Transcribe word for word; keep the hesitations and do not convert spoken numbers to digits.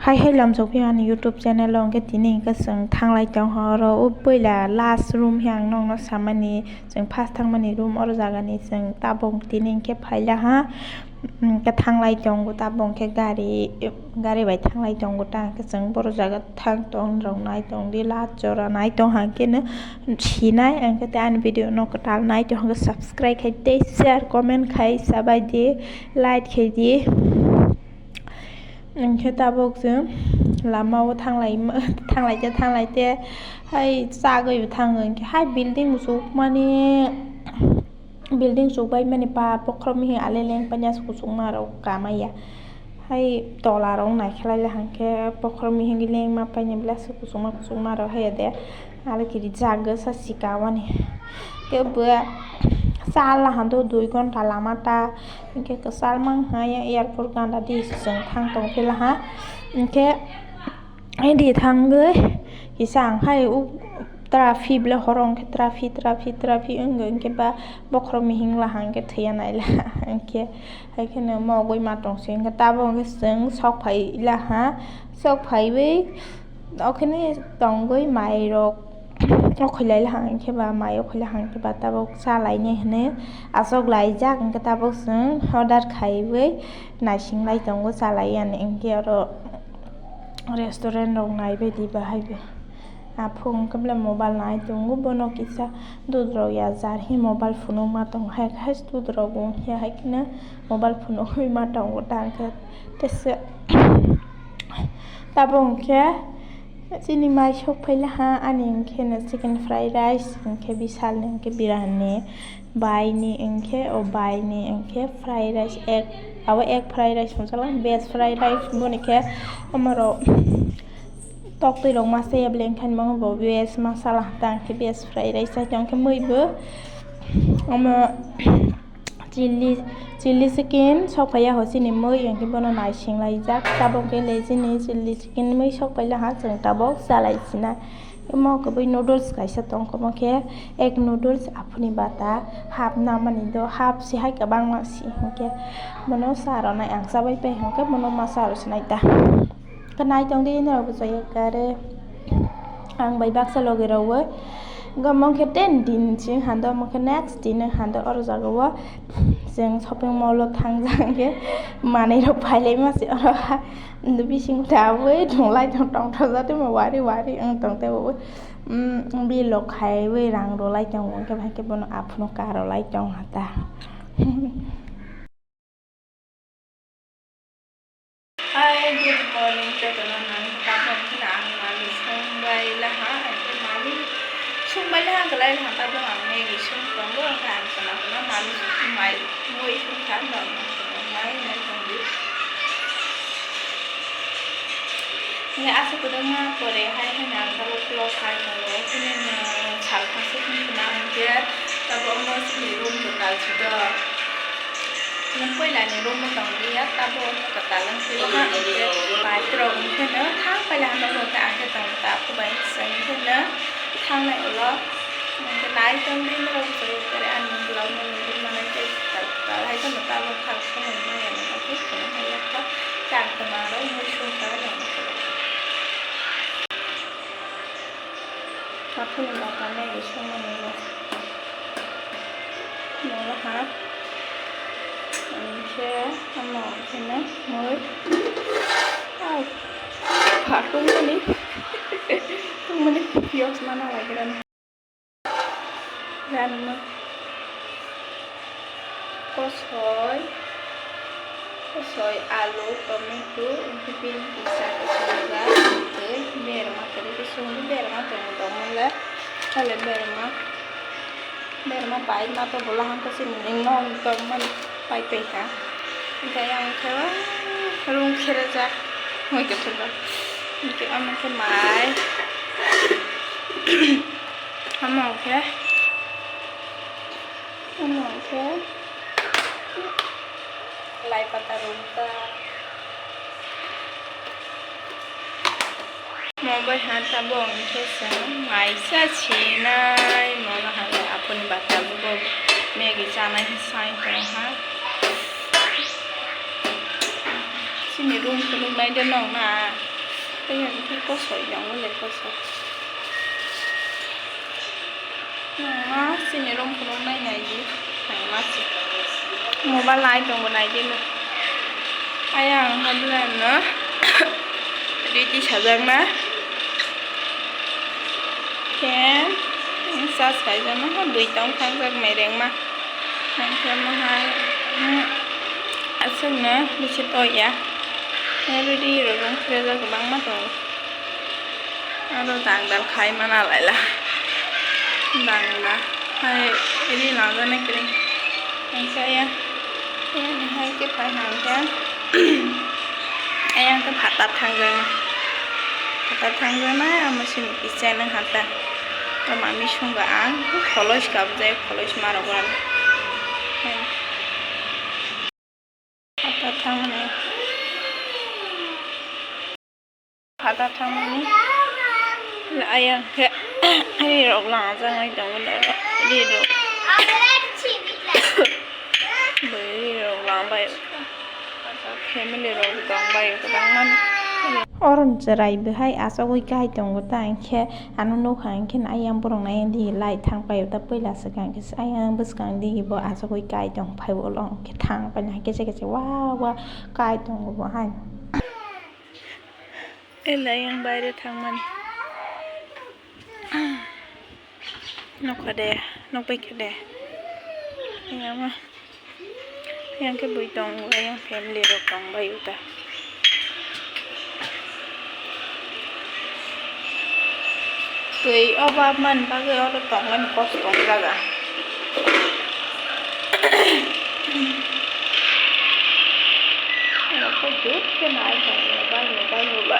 Hai hai lamsok phio ani YouTube channel o, hwnkhe tini hwnkhe chwng thanglai tong horo, o puila last room he ang nokno samani, chwng first thangmani room, oro jagani chwng tabuk tini hwnkhe phaila ha, hwnkhe thanglai tongo tabuk hwnkhe gari, gari bai thanglai tongo ta hwnkhe chwng boro jaga thang tong rok nai tong di, last jora nai tong ha hwnkhe no sinai, hwnkhe tei ani video no kwtal nai tong hwnkhe subscribe khai tei share comment khai sabai di, like khai di. Hwnkhe tabuk chwng lama o thanglai, thanglai te, thanglai te, hai chagwi bo thango. Hwnkhe hai building bo chukmani, building chukbai mani pa bokhorok mihing ale leng paina kuchukma rok kamaya. Hai tola rok naikhe lai hwnkhe bokhorok mihing lengma paina belai kuchukma, kuchukma rok haiya de. Aro kiri jaga sa sika wani. Khe bo sal laha do dui ghonta lama ta. Hwnkhe kwchal mang hai airport gana di chwng thang tong phi laha. Hwnkhe di thangwi kisa ang hai u traffic le horo hwnkhe traffic, traffic, traffic wngwi hwnkhe ba bokhorok mihing laha hwnkhe thwiya nai laha. Hwnkhe hai kheno mogwi ma tong se hwnkhe tabuk hwnkhe chwng sok phai laha, sok phaiwi. Okhene tongwi mairok okhwilai hang khe ba, mai okhwilai hang khe ba tabuk chalaini hwnwi achuk laijak, hwnkhe tabuk chwng order khaiwi naising lai tongo, chalai yani hwnkhe oro restaurant rok naibai di bahai bo. Aphuru hwnkhe belai mobile nai tongo, bono kisa dudrok ya jar hi mobile phunukma tongo, hai hai dudrok bo wngya hai kheno mobile phunugwi ma tongo ta hwnkhe tesa. Tabuk hwnkhe chini mai sok phai laha, ani hwnkhe no chicken fried rice, hwnkhe bisalni hwnkhe biryani, baini hwnkhe o baini hwnkhe fried rice, egg, abo egg fried rice hwnjago, veg fried rice boni khe omorok tok twi rok masa ya bele, hwnkhe bo veg masala ta hwnkhe veg fried rice, hwnkhe mui bo omo chilli, chilli chicken sok phaiya ho chini mui, hwnkhe bono naising laijak. Tabuk khe le chini chilli chicken mui sok phai laha, chwng tabuk chalai sinai. Omo kwbui noodles kaisa tongkha, omo khe egg noodles, aphuni bata half namani do, half si hai kwbangma si, hwnkhe bono sa rwnai ang chabai pai, hwnkhe bono ma sa rw sinai ta. Khe nai tong di norok bo chaya kare. Ang bai baksa logi rogwi. Omo khe ten din si hando, omo khe next din hando, oro jaga o chwng shopping mall o thangjak hwnkhe manwi rok pailai ma se oro ha. Bising tabwi tong lai tong tong thajak tongma wari wari wng tong tei bo, um, bill rok khaiwi rang rw lai tongo, hwnkhe bai khe bono aphuru karo lai tong ha ta. Hi, good morning, jotono nang tabok khe ang manwi songbai laha, hwnkhe manwi songbai laha, kwlai laha, tabok ang Maggi song tongo, hwnkhe ang khna khna manwi mai mui songkha, norok mai nai tongdi. Hwnkhe aswk kwbangma pore hai haino ang tabok vlog khai tongo, hwnkhe nw sal khasuk wngkha na, hwnkhe tabok omo chini room kwtal si do. Nwng puilani room o tong liya, tabuk omo kwtal wng phio ha, hwnkhe bike rok hwnkhe no thang paila ha nogo, hwnkhe ang khe tong ta, abo bai se hwnkhe no thangnai ulo. Hwnkhe nai tong di norok, kwrwi kwrwi ani vlog no nugwi manai tei kwtal kwtal hai kheno tabuk thang somoi maya no, hwnkhe kheno hai yakha chang tongma rok mui sung kha no. Aphuru bata Maggi songmani bo. Molo ha. Hwnkhe omo hwnkhe no mui. Au. Pha tongmani. Tongmani piyaj mana laigra na. Rani ma. Kosoi, kosoi, alu, tomato, hwnkhe bini kisa khe swngjak, hwnkhe berma kwrwi khe swngo, berma tongo tongmole, hale berma, berma pai ma to bola hangko sini ning no tongmani pai pai kha, hwnkhe ayang khe rung kherejak, mui kwthwkgo, hwnkhe omo khe mai, omo khe. Omo khe lai pata rwjak. Mo bai ha tabuk hwnkhe chwng maisa sinai, mo no hai aphuru bata bo Maggi chanai sai tong ha. Chini room phunuknai de nong na. Ayang khe kosoi, yang le kosoi. Nangma chini room phunuk nai nai di, nangma se. Mobile nai tongbo nai di le. Ayang hwnle no ready sajakna. Khe charge kaijakna, bwi tong thangjak mairengma. Nangkhe mohai, mm, aswkno bisi toya. Ready rok wng phirajak kwbangma tongo. Aro dangdal khai mana laila. Dangla hai ri langjaknai kwrwi. Nangkhe ya, yani hai khe phai hangkhe. Ayang khe phatar thangjaknai. Phatar thangjaknai, amo simi kisa nang hata. Tamo mami songba ang, kholoi kabjai, kholoi marok wan. Phatar thangmani. Phatar thangmani. Ayang khe ri rok langjaknai tongo, ri rok. Bwi ri rok langbai. Family rok tongbai kwbangma. Oro chwrai bwhai achugwi kai tongo ta, hinkhe ano nukha hinkhe ayang borok nai di light thang paio ta, puila swkang khe ayang bwskang digi bo achugwi kai tong phai ulo hinkhe thang paina kisa kisa wa wa kai tongo bo hai. Elai ayang baire thangmani. Nokha de, nokbai khe de. Ayang ma. Ayang khe bui tongo, ayang family rok tongbai uta. Twi obab man bagwi oro tongmani kosto wng jaga. Oro khe jut khe nai tongo, bai no bai no ba.